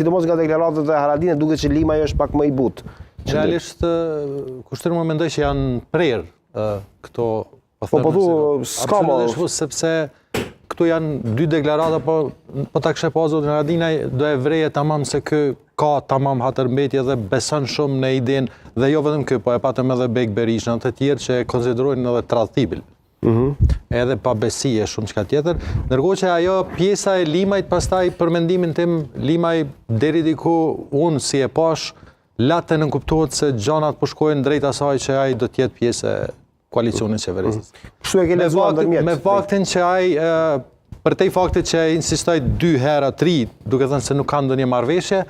Sidomos nga deklaratat e Haradinajt duket që Limaj është pak më i butë. Realisht Kushtrim unë mendoj që janë prerë këto po po po thu s'ka më po, sepse këtu janë dy deklarata po po ta kishe pa zotin Haradinaj do e vreje tamam se ky ka tamam hatërmbetje dhe beson shumë në idenë dhe jo vetëm ky po e patëm edhe Bekë Berishën të tjerë që e konsiderojnë edhe tradhtibil. Mm -hmm. Edhe pabesi e shumë çka tjetër. Ndërkohë që ajo pjesa e Limajt pastaj për mendimin tim Limaj deri diku unë si e pash la të nënkuptohet se gjanat po shkojnë drejt asaj që ai do të jetë pjesë e koalicionit qeverisës. Mm -hmm. Kështu e ke lexuar ndërmjet. Me faktin që ai përtej faktit që ai insistoi dy herë tri, duke thënë se nuk ka ndonjë marrëveshje,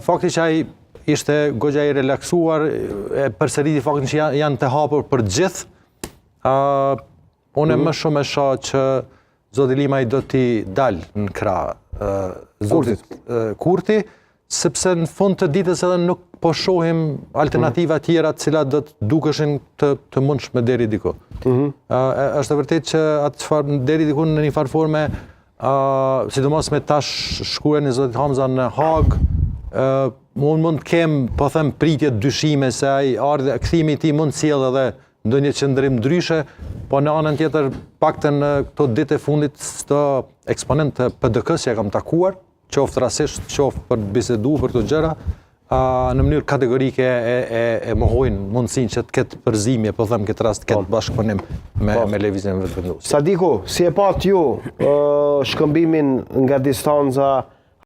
fakti që ai ishte goxha i relaksuar, e përsëriti faktin që janë të hapur për gjithë, Uh, unë mm -hmm. më shumë e shoh që zoti Limaj do t'i dalë në krah uh, zotit uh, Kurti, sepse në fund të ditës edhe nuk po shohim alternativa mm -hmm. tjera të cilat do të dukeshin të, të mundshme deri diku. Mm -hmm. uh, është e vërtetë që atë çfarë deri diku në një farë forme uh, sidomos me tash shkuarjen e zotit Hamza në Hagë, uh, unë mund të kem, po them, pritje dyshime se ai ardhja, kthimi i tij mund të sjellë edhe ndonjë qëndrim ndryshe, po në anën tjetër, paktën në këto ditë e fundit, çdo eksponent të PDK-së që e kam takuar, qoftë rastësisht, qoftë për të bisedu për këto gjëra, a, në mënyrë kategorike e, e, e mohojnë mundësinë që të ketë përzimje, po them këtë rast, të ketë po. bashkëpunim me, po. me Lëvizjen Vetëvendosje. Sadiku, si e patë ju shkëmbimin nga distanca?